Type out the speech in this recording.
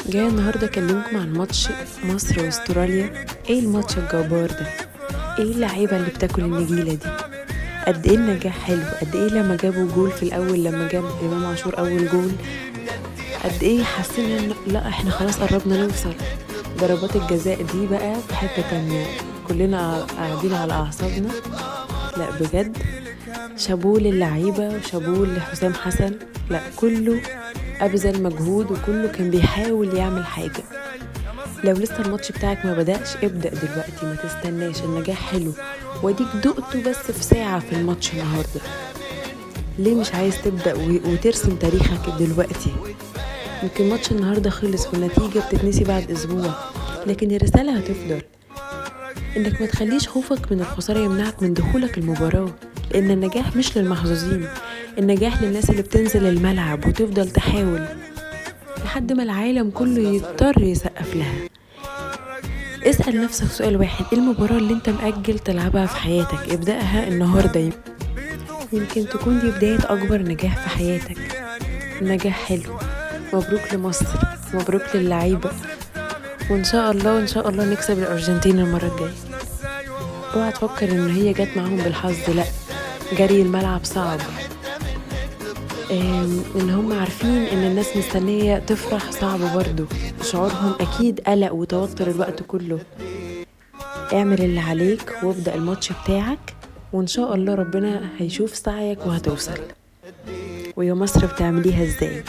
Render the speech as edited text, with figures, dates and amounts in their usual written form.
جاية النهاردة أكلمكم عن ماتش مصر واستراليا. ايه الماتش الجبار ده؟ ايه اللعيبة اللي بتاكل النجيلة دي؟ قد ايه النجاح حلو، قد ايه لما جابوا جول في الأول، لما جاب إمام عاشور أول جول قد ايه حسينا ان لا احنا خلاص قربنا نوصل. ضربات الجزاء دي بقى في حتة تانية، كلنا قاعدين على أعصابنا. لا بجد شابوه للعيبة وشابوه لحسام حسن، لا كله أبذل مجهود وكله كان بيحاول يعمل حاجة. لو لسه الماتش بتاعك ما بدأش ابدأ دلوقتي، ما تستناش. النجاح حلو واديك دقته بس في ساعة في الماتش النهاردة. ليه مش عايز تبدأ وترسم تاريخك دلوقتي؟ يمكن ماتش النهاردة خلص والنتيجة بتتنسي بعد أسبوع، لكن الرسالة هتفضل إنك ما تخليش خوفك من الخسارة يمنعك من دخولك المباراة، لأن النجاح مش للمحظوظين، النجاح للناس اللي بتنزل الملعب وتفضل تحاول لحد ما العالم كله يضطر يسقف لها. اسأل نفسك سؤال واحد: ايه المباراة اللي انت مأجل تلعبها في حياتك؟ ابدأها النهاردة، يمكن تكون دي بداية أكبر نجاح في حياتك. النجاح حلو. مبروك لمصر، مبروك للعيبة، وإن شاء الله إن شاء الله نكسب الأرجنتين المرة الجاية. اوعى تفكر إن هي جت معاهم بالحظ، لأ، جري الملعب صعب. إن هم عارفين إن الناس مستنية تفرح صعب برضو، شعورهم أكيد قلق وتوتر الوقت كله. اعمل اللي عليك وابدأ الماتش بتاعك، وإن شاء الله ربنا هيشوف سعيك وهتوصل. ويا مصر بتعمليها إزاي؟